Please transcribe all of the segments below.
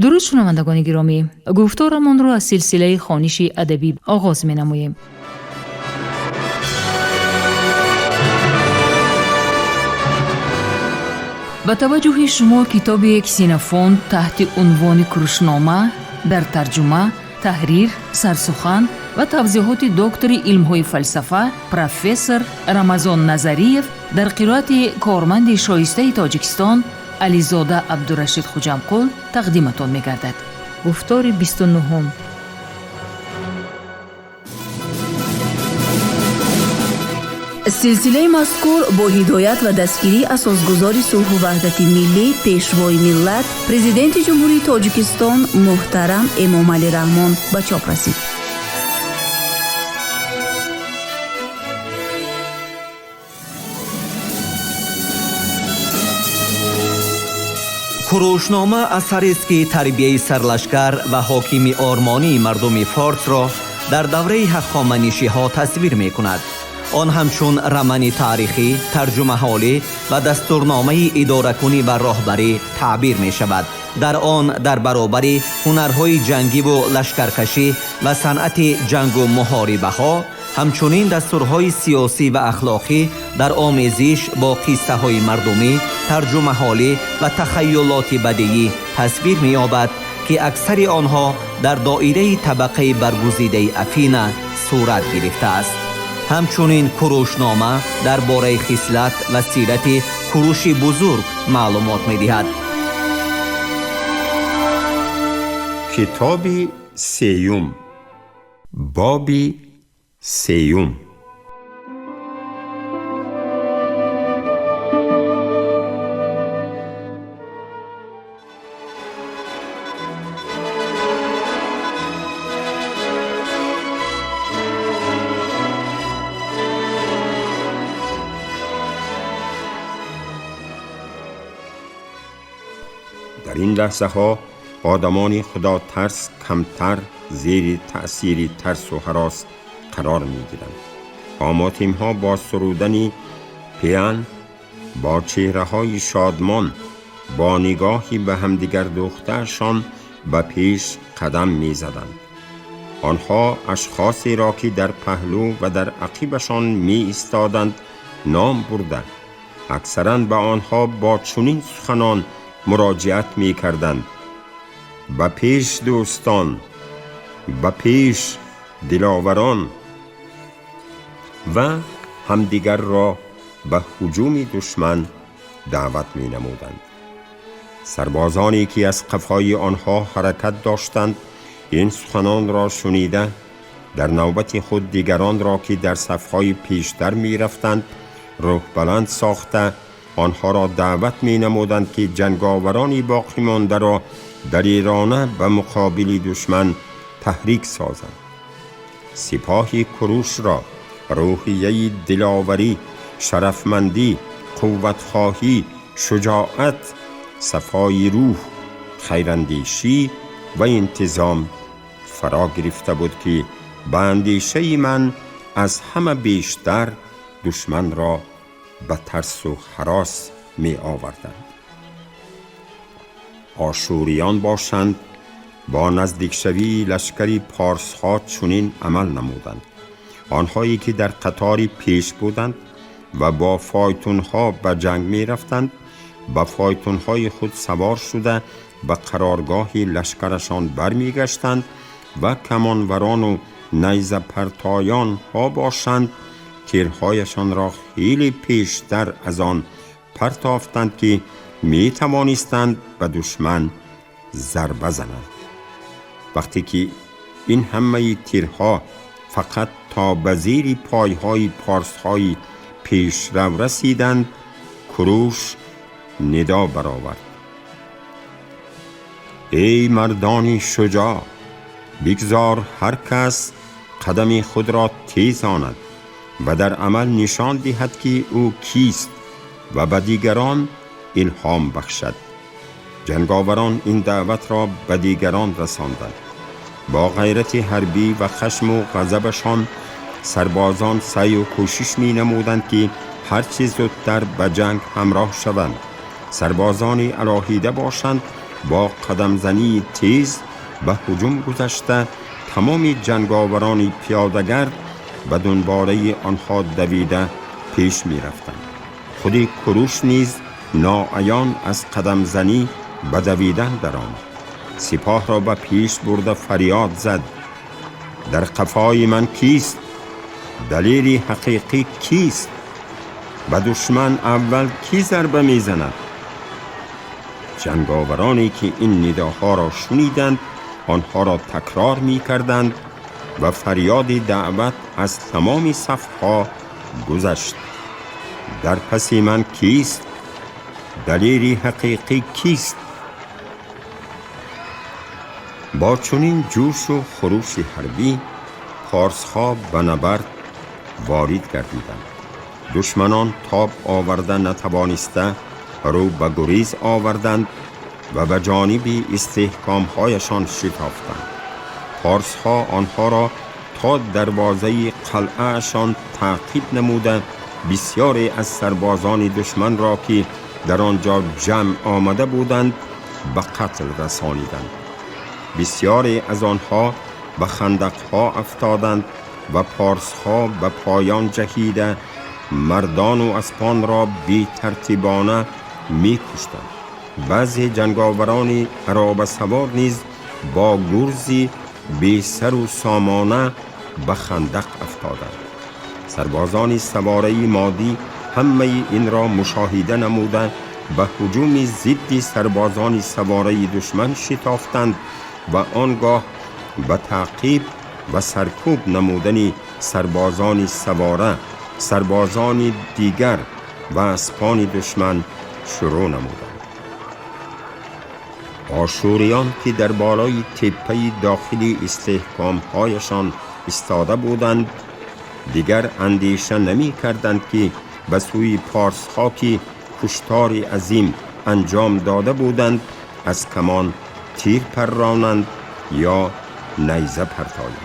Дуруд, шунавандагони гиромӣ! Гуфторамонро аз силсилаи хониши адабӣ оғоз менамоем. Ба таваҷҷӯҳи шумо китоби Ксенофонт таҳти унвони Курушнома дар тарҷума, таҳрир, сарсухан ва тавзеҳоти доктори илмҳои фалсафа, профессор Рамазон Назариев дар қироати корманди шоистаи Тоҷикистон Ализода Абдурашид Хуҷамқул тақдиматон мегардад. Гуфтори 29-ум. Силсилаи мазкур бо ҳидоят ва дастгирии асосгузори сулҳу ваҳдати миллӣ, пешвои миллат, Президенти Ҷумҳурии Тоҷикистон муҳтарам Эмомалӣ Раҳмон ба чоп расид. Курушнома асарест, ки тарбияи сарлашкар ва ҳокими ормонии мардуми форсро дар давраи ҳахоманишиҳо тасвир мекунад. Он ҳамчун рамани таърихӣ, тарҷумаҳолӣ ва дастурномаи идоракунӣ ва роҳбарӣ таъбир мешавад. Дар он дар баробари ҳунарҳои ҷангиву лашкаркашӣ ва санъати ҷангу муҳорибаҳо, ҳамчунин дастурҳои сиёсӣ ва ахлоқӣ дар омезиш бо қиссаҳои мардумӣ, тарҷумаҳолӣ ва тахайюлоти бадиӣ тасвир меёбад, ки аксари онҳо дар доираи табақаи баргузидаи Афина сурат гирифтааст. Ҳамчунин Курушнома дар бораи хислат ва сирати Куруши Бузург маълумот медиҳад. Китоби сеюм, боби сеюм. Дар ин лаҳзаҳо одамони худотарс камтар зери таъсири тарсу ҳарос қарор мегиранд. Омотимҳо бо сурудани пиан, бо чеҳраҳои шодмон, бо нигоҳи ба ҳамдигар дӯхтаашон ба пеш қадам мезаданд. Онҳо ашхосеро, ки дар паҳлӯ ва дар ақибашон меистоданд, ном бурда, аксаран ба онҳо бо чунин суханон муроҷиат мекарданд: ба пеш, дӯстон, ба пеш, диловарон! Ва ҳамдигарро ба ҳуҷуми душман даъват менамуданд. Сарбозоне, ки аз қафои онҳо ҳаракат доштанд, ин суханонро шунида, дар навбати худ дигаронро, ки дар сафҳои пештар мерафтанд, рӯҳбаланд сохта, онҳоро даъват менамуданд, ки ҷанговарони боқимондаро далерона ба муқобили душман таҳрик созанд. Сипоҳи Курушро рӯҳияи диловарӣ, шарафмандӣ, қувватхоҳӣ, шуҷоат, сафои рӯҳ, хайрандешӣ ва интизом фаро гирифта буд, ки ба андешаи ман аз ҳама бештар душманро ба тарсу ҳарос меоварданд. Ошӯриён бошанд, бо наздикшавии лашкари порсҳо чунин амал намуданд. Онҳое, ки дар қатори пеш буданд ва бо фойтунҳо ба ҷанг мерафтанд, ба фойтунҳои худ савор шуда, ба қароргоҳи лашкарашон бармегаштанд ва камонварону найзапартоёнҳо бошанд, тирҳояшонро хеле пештар аз он партофтанд, ки метавонистанд ба душман зарба зананд. Вақте ки ин ҳамаи тирҳо фақат то ба зери пойҳои порсҳои пешрав расиданд, Куруш нидо баровард: эй мардони шуҷоъ, бигзор ҳар кас қадами худро тезонад ва дар амал нишон диҳад, ки ӯ кист ва ба дигарон илҳом бахшад. Ҷанговарон ин даъватро ба дигарон расонданд. Бо ғайрати ҳарбӣ ва хашму ғазабашон сарбозон саъю кӯшиш менамуданд, ки ҳарчи зудтар ба ҷанг ҳамроҳ шаванд. Сарбозони алоҳида бошанд, با قدمزنی تیز به هجوم گذشته تمام جنگاوران پیاده‌گرد به دنباله آنها دویده پیش می رفتند. خود کوروش نیز ناعیان از قدمزنی به دویدن درآمد. سپاه را به پیش برده فریاد زد: در قفای من کیست؟ دلیل حقیقی کیست؟ به دشمن اول کی ضربه میزند؟ جنگاورانی که این نداها را شنیدند آنها را تکرار می کردند و فریاد دعوت از تمام صفها گذشت: در پس من کیست؟ دلیل حقیقی کیست؟ با چنین جوش و خروش حربی پارس‌ها به نبرد وارد گردیدند. دشمنان تاب آورده نتوانسته رو به گریز آوردند و به جانب استحکامهایشان شتافتند. پارس‌ها آنها را تا دروازه قلعه‌شان تعقیب نموده بسیاری از سربازان دشمن را که در آنجا جمع آمده بودند به قتل رسانیدند. بسیاری از آنها به خندقها افتادند و پارس‌ها به پایان جهیده مردان و اسپان را بی ترتیبانه می کشتند. بعضی جنگاوران عرابه سوار نیز با گرزی بی سر و سامانه به خندق افتادند. سربازان سواره مادی همه این را مشاهده نموده به هجوم ضد سربازان سواره دشمن شتافتند و آنگاه به تعقیب و سرکوب نمودن سربازان سواره، سربازان دیگر و اسپان دشمن شروع نمودند. آشوریان که در بالای تپه داخلی استحکامهایشان ایستاده بودند دیگر اندیشه نمی کردند که به سوی پارس‌ها که کشتار عظیم انجام داده بودند از کمان تیر پرانند یا نیزه پرتایند.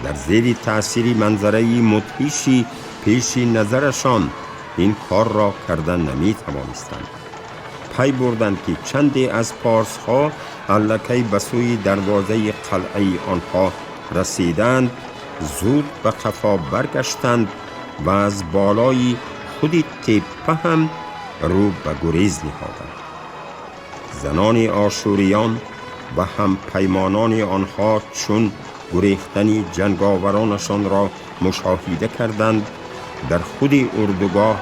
در زیر تأثیر منظره مدهشی پیش نظرشان این کار را کردن نمی توانستند. پی بردند که چندی از پارس‌ها الکی به سوی دروازه قلعه آنها رسیدند، زود به قفا برگشتند و از بالای خود تپه هم رو به گریز نهادند. زنان آشوریان و هم پیمانان آنها چون گریختن جنگاورانشان را مشاهده کردند، در خود اردوگاه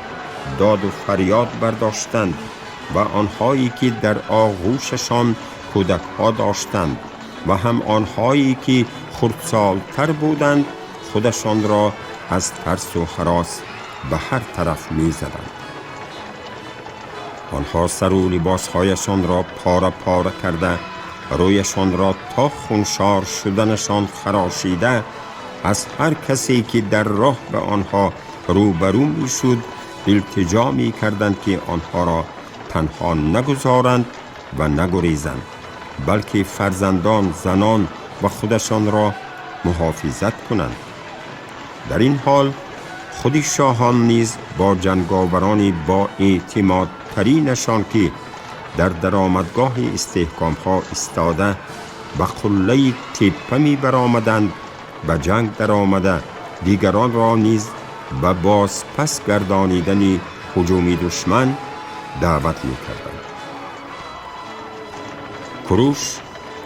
داد و فریاد برداشتند و آنهایی که در آغوششان کودکها داشتند و هم آنهایی که خردسالتر بودند خودشان را از ترس و هراس به هر طرف می زدند. آنها سر و لباسهایشان را پاره پاره کرده، رویشان را تا خونشار شدنشان خراشیده، از هر کسی که در راه به آنها روبرو می شد التجا می کردند که آنها را تنها نگذارند و نگریزند، بلکه فرزندان، زنان و خودشان را محافظت کنند. در این حال خود شاهان نیز با جنگاورانی با اعتماد ترینشان که در درآمدگاه استحکامها ایستاده به قله تپه می برآمدند به جنگ درآمده، دیگران را نیز به باز پس گردانیدن هجوم دشمن دعوت می کردند. کوروش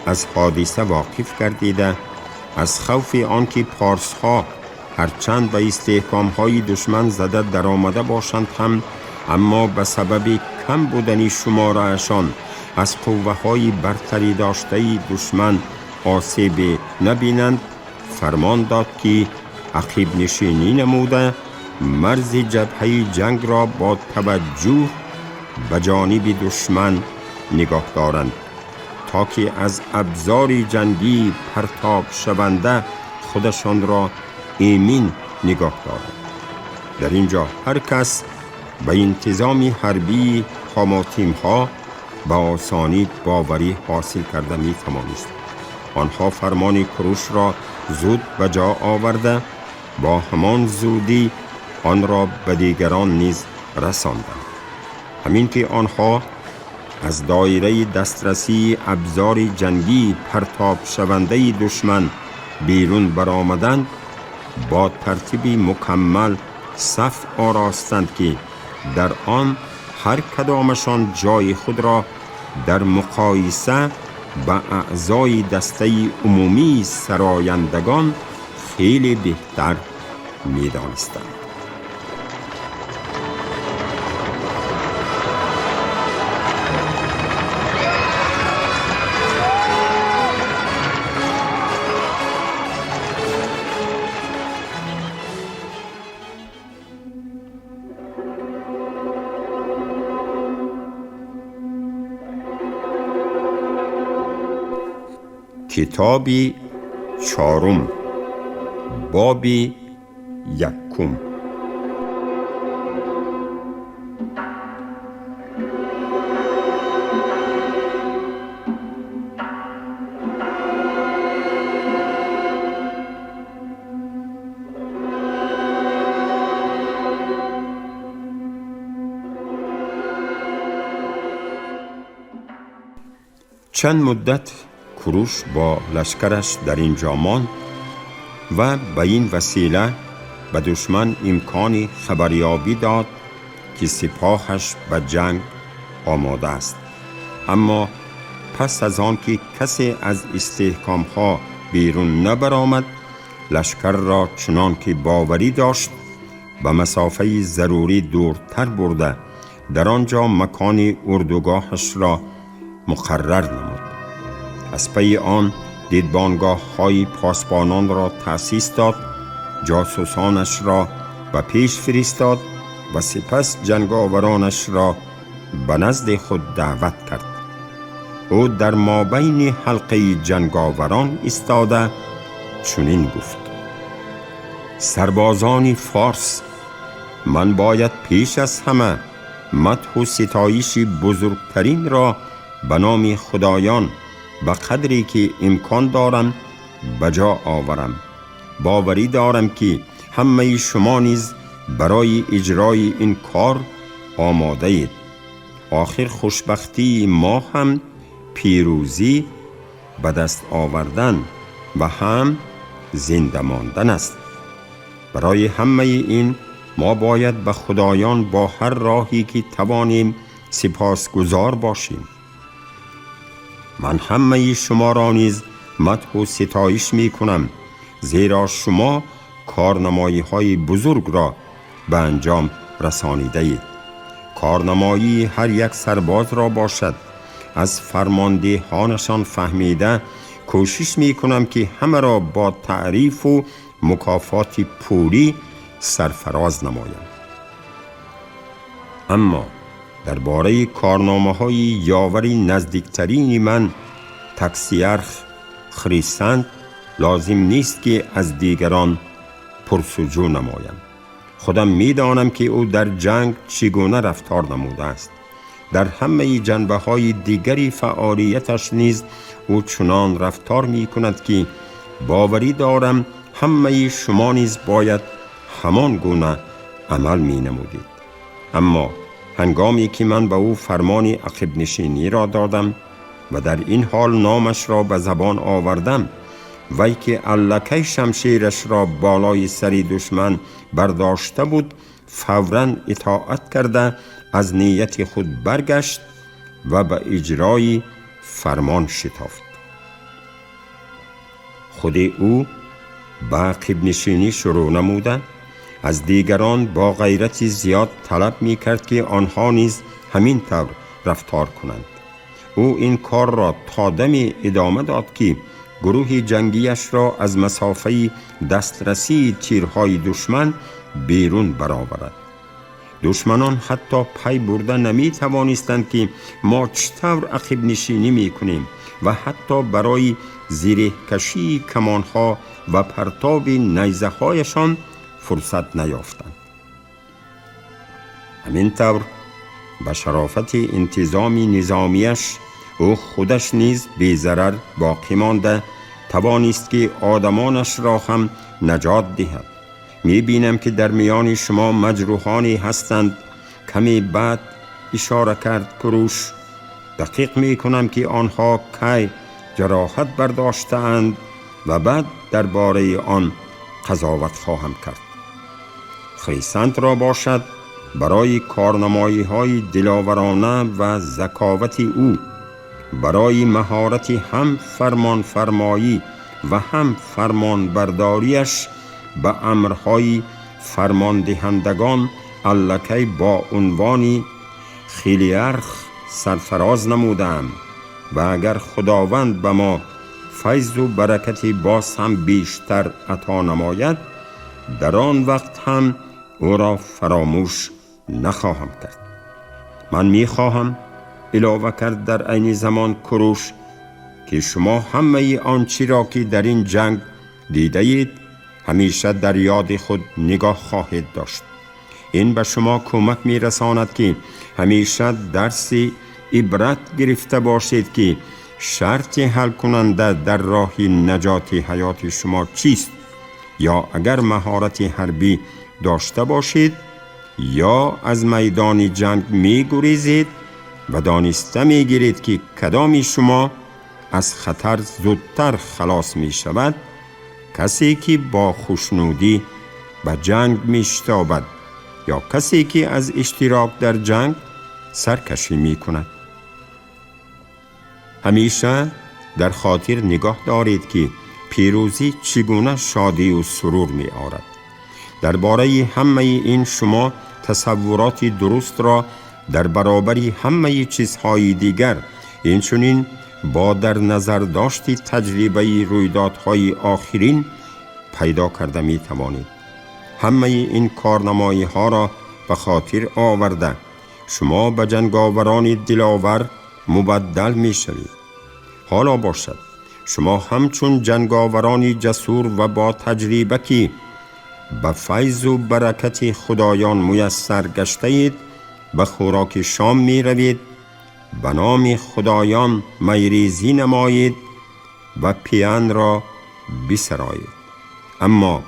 از حادثه واقف گردیده، از خوف آنکه پارس‌ها هرچند به استحکام‌های دشمن زده درآمده باشند هم، اما به سبب کم بودن شماره‌شان از قوه‌های برتری داشته دشمن آسیب نبینند، فرمان داد که عقب نشینی نموده مرز جبهه جنگ را با توجه به جانب دشمن نگاه دارند تا که از ابزار جنگی پرتاب شونده خودشان را ایمن نگاه دارند. در اینجا هر کس به انتظام حربی حاماتیم‌ها به آسانی باوری حاصل کرده می توانست. آنها فرمان کوروش را زود به جا آورده با همان زودی آن را به دیگران نیز رساندند. همین که آنها از دایره دسترسی ابزار جنگی پرتاب شونده دشمن بیرون برآمدند، با ترتیبی مکمل صف آراستند که در آن هر کدامشان جای خود را در مقایسه با اعضای دسته عمومی سرایندگان خیلی بهتر می‌دانستند. کتابی چهارم، بابی یکم. چند مدت کوروش با لشکرش در اینجا ماند و به این وسیله به دشمن امکان خبریابی داد که سپاهش به جنگ آماده است. اما پس از آن که کسی از استحکامها بیرون نبرآمد، لشکر را چنان که باوری داشت به مسافه ضروری دورتر برده در آنجا مکان اردوگاهش را مقرر نمود. از پی آن دیدبانگاه های پاسبانان را تأسیس داد، جاسوسانش را به پیش فرستاد و سپس جنگاورانش را به نزد خود دعوت کرد. او در مابین حلقه جنگاوران ایستاده چنین گفت: سربازان فارس، من باید پیش از همه مدح و ستایش بزرگترین را به نام خدایان به قدری که امکان دارم بجا آورم. باوری دارم که همه شما نیز برای اجرای این کار آماده اید. آخر خوشبختی ما هم پیروزی به دست آوردن و هم زنده ماندن است. برای همه این ما باید به خدایان با هر راهی که توانیم سپاسگزار باشیم. من همه شما را نیز مدح و ستایش می کنم، زیرا شما کارنمایی های بزرگ را به انجام رسانیده اید. کارنمایی هر یک سرباز را باشد. از فرماندهانشان فهمیده کوشش می کنم که همه را با تعریف و مکافات پولی سرفراز نمایم. اما درباره کارنامه‌های یاوری نزدیکترین من تکسیرخ خریسند لازم نیست که از دیگران پرسجو نمایم. خودم می‌دانم که او در جنگ چگونه رفتار نموده است. در همه جنبه‌های دیگری فعالیتش نیز او چنان رفتار می‌کند که باوری دارم همه شما نیز باید همان گونه عمل می‌نمودید. اما هنگامی که من به او فرمان عقب نشینی را دادم و در این حال نامش را به زبان آوردم، وی که الکی شمشیرش را بالای سری دشمن برداشته بود، فوراً اطاعت کرده از نیت خود برگشت و به اجرای فرمان شتافت. خود او به عقب نشینی شروع نموده از دیگران با غیرت زیاد طلب می کرد که آنها نیز همین طور رفتار کنند. او این کار را تا دمی ادامه داد که گروه جنگیش را از مسافه دسترسی تیرهای دشمن بیرون برآورد. دشمنان حتی پی برده نمی توانستند که ما چطور عقب نشینی می کنیم و حتی برای زیره کشی کمانها و پرتاب نیزه هایشان فرصت نیافتند. همین طور به شرافت انتظام نظامیش او خودش نیز بی ضرر باقی مانده توانست که آدمانش را هم نجات دهد. می بینم که در میان شما مجروحانی هستند. کمی بعد اشاره کرد کوروش دقیق می کنم که آنها کی جراحت برداشتند و بعد درباره آن قضاوت خواهم کرد. خریسنت را باشد برای کارنمایی های دلاورانه و ذکاوت او، برای مهارت هم فرمان فرمایی و هم فرمان برداریش به امرهای فرمان دهندگان الکی با عنوان خیلیارخ سرفراز نمودم و اگر خداوند به ما فیض و برکت باز هم بیشتر عطا نماید، در آن وقت هم او را فراموش نخواهم کرد. من میخواهم، علاوه کرد در عین زمان کوروش، که شما همه آنچه را که در این جنگ دیده اید همیشه در یاد خود نگاه خواهید داشت. این به شما کمک میرساند که همیشه درس عبرت گرفته باشید که شرط حل کننده در راه نجات حیات شما چیست، یا اگر مهارت حربی داشته باشید یا از میدان جنگ میگریزید و دانسته میگیرید که کدام شما از خطر زودتر خلاص می شود. کسی که با خوشنودی به جنگ می شتابد یا کسی که از اشتراک در جنگ سرکشی می کند. همیشه در خاطر نگاه دارید که پیروزی چگونه شادی و سرور می آورد. درباره همه این شما تصورات درست را در برابر همه چیزهای دیگر، اینچنین با در نظر داشت تجربه رویدادهای آخرین پیدا کرده می توانید. همه این کارنمایی ها را به خاطر آورده شما به جنگاوران دلاور مبدل می شوید. حالا باشد شما همچون جنگاوران جسور و با تجربه که به فیض و برکت خدایان میسر گشته اید به خوراک شام می روید، به نام خدایان میریزی نمایید و پیان را بسرایید. اما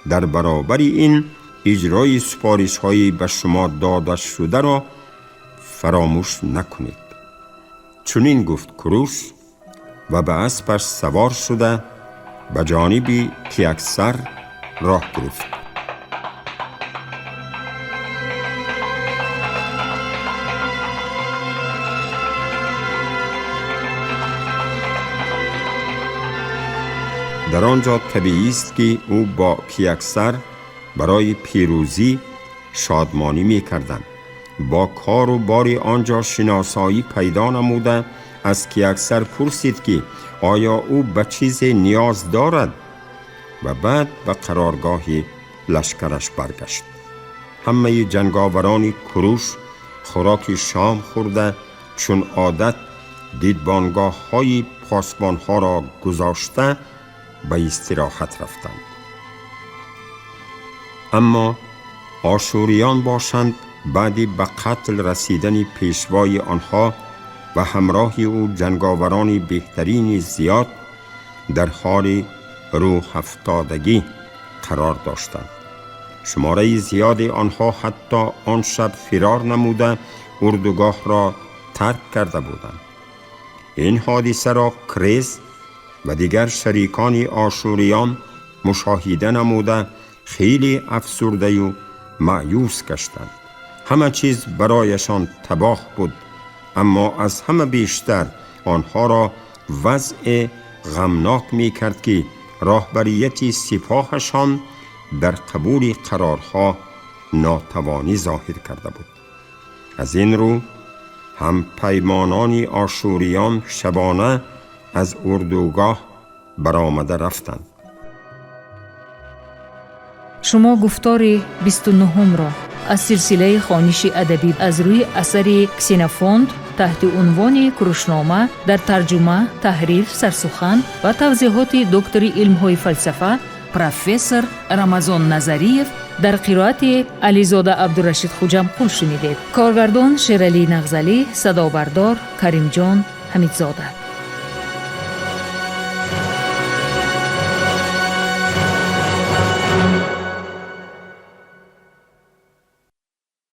در برابر این اجرای سفارش های به شما داده شده را فراموش نکنید. چنین گفت کوروش و به اسپش سوار شده به جانب کیاکسر راه گرفت. در آنجا طبیعی است که او با کیاکسر برای پیروزی شادمانی می کردند. با کار و بار آنجا شناسایی پیدا نموده از کیاکسر پرسید که آیا او به چیز نیاز دارد و بعد به قرارگاه لشکرش برگشت. همه جنگاوران کوروش خوراک شام خورده چون عادت دیدبانگاه های پاسبان ها را گذاشته به استراحت رفتند. اما آشوریان باشند بعد به قتل رسیدن پیشوای آنها و همراه او جنگاوران بهترین زیاد در حال روح افتادگی قرار داشتند. شماره زیاد آنها حتی آن شب فرار نموده اردوگاه را ترک کرده بودند. این حادثه را کریز و دیگر شریکان آشوریان مشاهده نموده خیلی افسرده و مایوس گشتند. همه چیز برایشان تباه بود، اما از همه بیشتر آنها را وضع غمناک می کرد که راهبریت سپاهشان در قبول قرارها ناتوانی ظاهر کرده بود. از این رو هم پیمانان آشوریان شبانه از اردوگاه برآمده رفتند. شما گفتار 29 را از سلسله خوانش ادبی از روی اثر کسینوفونت تحت عنوان کوروشنامه در ترجمه، تحریر، سرسخن و توضیحات دکتر علم‌های فلسفه پروفسور رمضان نظریف در قرائت علیزاده عبدالرشید خوجامقул شنیدید. کارگردان شیرعلی نغزلی، صدابردار کریمجان حمیدزاده.